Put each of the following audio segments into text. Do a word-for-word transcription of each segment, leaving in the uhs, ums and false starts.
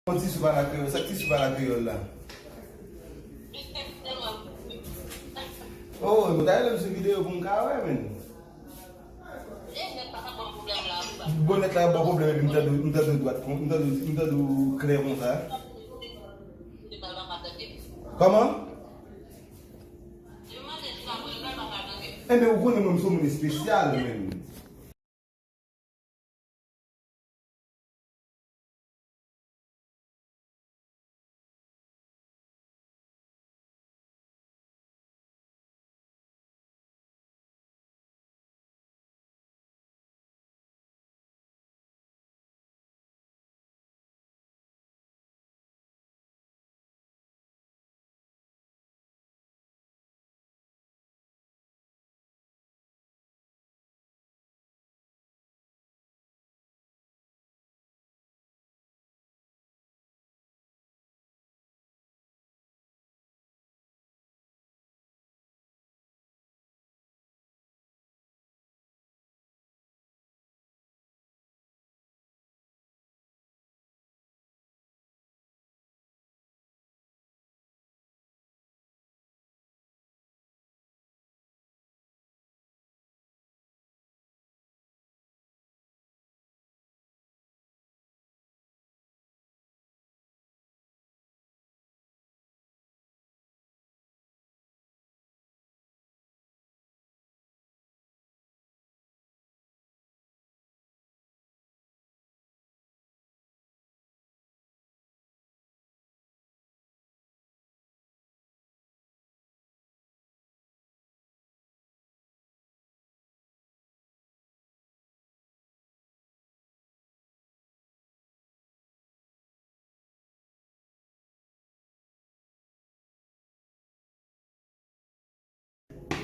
Yon ti sou pale kreyòl, sa ti sou pale kreyòl la. Oh, mwen ta rele m sou videyo pou m ka wè, men. Bon, nèt la ap ba w pwoblèm epi m tande, m tande w dwat, m tande, m tande w klè konsa. Kòman? Enben, ou konnen mwen, m se yon moun espesyal, men.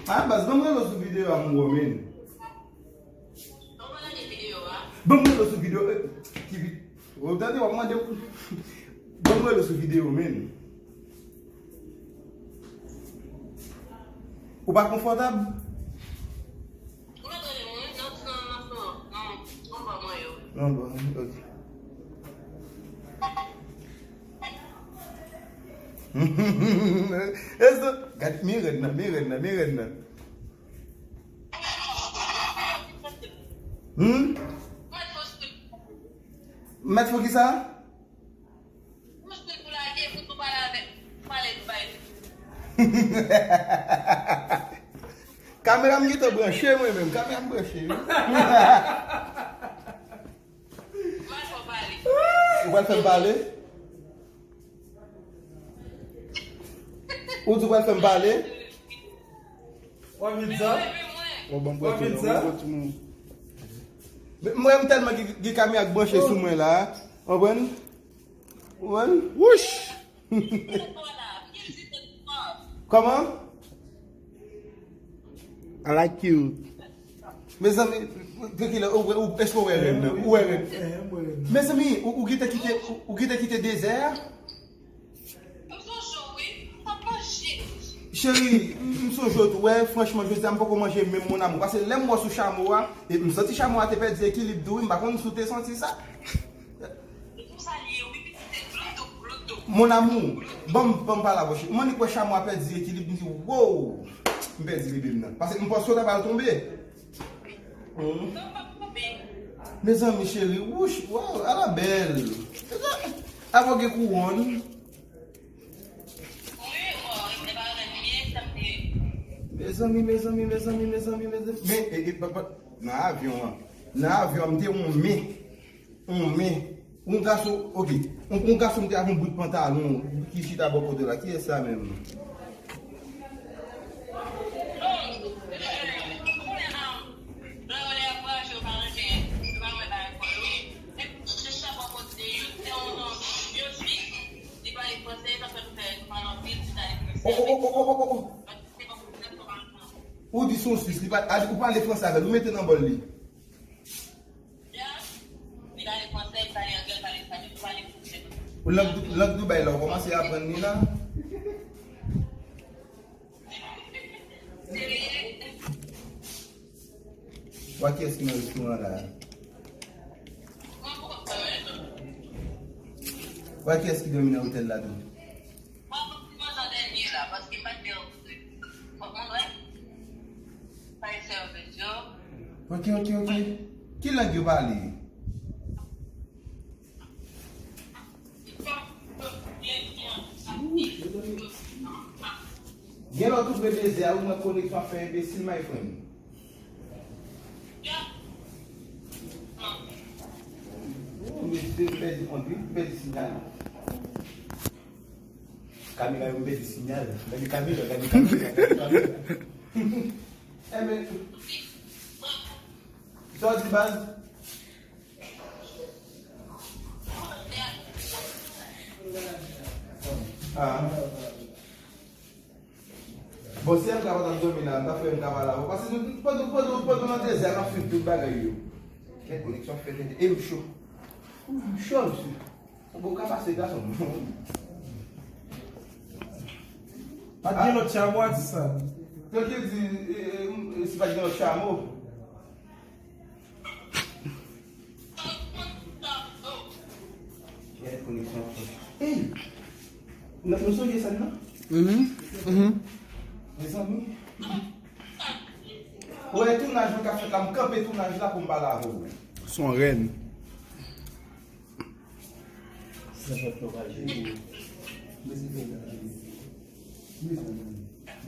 Ah, baz, ban m rele w sou videyo a, m wè, men. Ban m rele w sou videyo, eh, ki vi-, ou tande, w ap mande pou, ban m rele w sou videyo, men. Ou pa konfòtab? Ou mèt rele mwen, nan, nan, nan, nan, nan, nan, nan, ok. Ezo, gad, men rèd nan, men rèd nan, men rèd nan. Hmm? Mèt fò kisa? Kamera m gentan branche mwen menm. Kamera m branche wi. Ou pral fè m pale? Ou di w pral fè m pale? W ap vin sa? Bon, bon, bon, bon, bon. Men mwen, m tèlman gen, gen kamera k branche sou mwen la. Konprann? Konprann? Wouch! Kòman? I like you. Mezanmi, tranquille, ou, ou, èske ou wè rèn nan? Ou wè rèn? Mezanmi, ou, ou gentan kite, ou, ou gentan kite dezè a? Cheri, m, m sonje w tou. Wè, franchman, jodi a m poko manje menm, mon amour. Paske lè m wè w sou chamo a, e m santi chamo a te pèdi ekilib tou, wi, m pa konn si w te santi sa. Mon amour, ban m, ban m pale avè w, cheri. M annik wè chamo a pèdi ekilib, m di, wow, m pèdi bebe m nan. Paske m panse w ta pral tonbe. Hmm. Mezanmi, cheri, wouch, waw, ala bèl. Avè w gen kouwòn. Mezanmi, mezanmi, mezanmi, mezanmi, mezanmi. Men, e, e, pa, pa, nan avyon an, nan avyon an, m te yon men. Yon men. Yon gason, ok. Yon, yon gason te ak yon bout pantalon ki chita bò kote w la. Kiyès sa menm? Oh, oh, oh, oh, oh, oh, oh. Ou di se yon Swis, li pa, a, ou pale franse avè l, ou mete nan bòl li. Ou lang, lang Dubai la, ou kòmanse aprann li la. Wa kiyès ki nan restoran la? Wè kiyès ki dòmi nan otèl la tou. Mwen, mwen, mwen, an dènye la, paske m pa t gen anvi. Fòk mwen wè. Sa e sèvis yo. Ok, ok, ok. Ki lang yo pale? Gen lè w tou pre dezè a, ou mwen koneksyon ap fè enbesil, my friend. Oh, mesye, pèdi, on dirait pèdi sinyal. Kamera yo pèdi sinyal. Gade kamera, gade kamera, gade kamera. Enben, sa w di, baz? Ah. Bon, si M K pa t ap dòmi la, m ta fè M K pale avè w. Paske nou, pandan, pandan, pandan nan dezè a, n ap swiv tout bagay yo. Kèk koneksyon fè tete. E m cho. M cho, mesye. Bon, ou ka pase gason. Pa t gen lòt chamo a di sa. Donk, yo di, e, e, e, si pa t gen lòt chamo. Gade koneksyon an. Ey! Nou, nou sonje sèn nan? Mhm, mhm. Mezanmi. Ou wè tounaj mwen k ap fèt la, m kanpe tounaj la pou m pale avè w. Son rèn.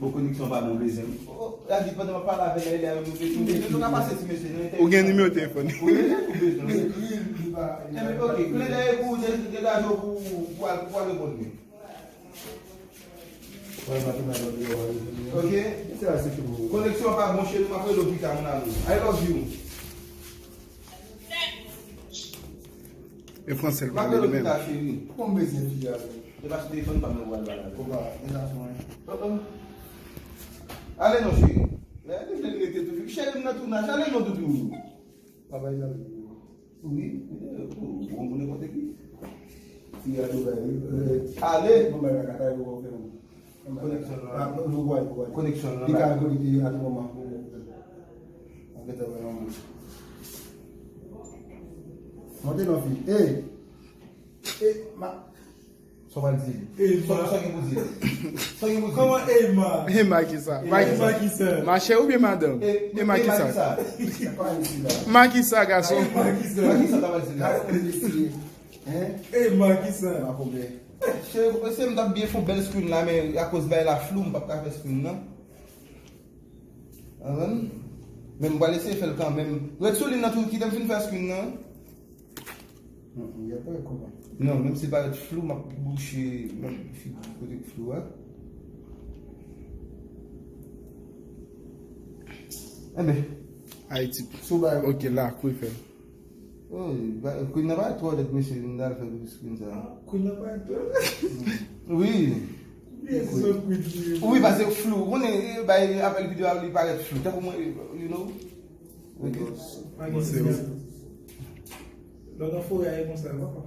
Bon, koneksyon pa bon, mezanmi. Oh, oh, la di pandan m ap pale avè l la, li a remove tou. Mesye, nou ka pase ti mesye nan entèvyou. Ou gen nimewo telefòn li? Wi, wi, wi, wi. Enben, ok, klè dèyè pou de-, degaje w pou, pou al, pou al reponn li. Ok? Koneksyon pa bon, cheri, m ap rele w pita, mon amour. I love you. E fransè l pale li menm. Kòman bezwen fi a menm? E pa sou telefòn pa m nan pral pale avè l. Opa, e sa sou mwen. Oh, oh. Ale non, cheri. Lè li vle l rete toujou. Cheri, m nan tounaj. Ale non, doudou. Papa, e sa. Wi, wi, ou, ou, ou, nenpòt ki. Fi a tou bay, wi. Ale. Bon, bay la, kaka, yo, yo, yo. Koneksyon nan. Ah, nou wè, nou wè. Koneksyon nan. Li ka konekte a tou moman. Mwen gentan wè yon moun. Monte non, fi. Ey! Ey, ma. Sa w pral di? Ey, ma. Sa, sa gen pou di? Sa gen pou di? Kòman ey, ma? Ey, ma ki sa? Ey, ma ki sa? Machè oubyen madanm? Ey, ma ki sa? Ma ki sa, gason? Ey, ma ki sa? Ma ki sa ta pral di la? Hein? Ey, ma ki sa? Pa pwoblèm. Se, se m t ap byen fè yon bèl screen la, men akoz bagay la flou, m p ap ka fè screen nan. Konprann? Men m pral eseye fè l kanmenm. Ret sou li nan tou, kite m fin fè screen nan. Non, menm si parèt flou, m ap bouche menm figi kote k flou a. Enben. Ayiti. Sou bagay. Ok, la, kou fè. Oh, ba, Queen nan pa twò lèd, mesye, vin al fè green screen sa. Queen nan pa twò lèd. Wi. Wi, paske flou. Ou konnen, eh, bay apèl videyo a, li parèt flou. Tankou mwen, you know. Ok. Lòt an forè a, e konsa, papa.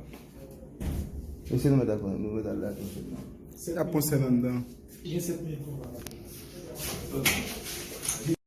Mesye, nou mèt al pran, nou mèt al la, konsa. Ap pran sèl anndan. Gen sèt minit pou papa. Ok.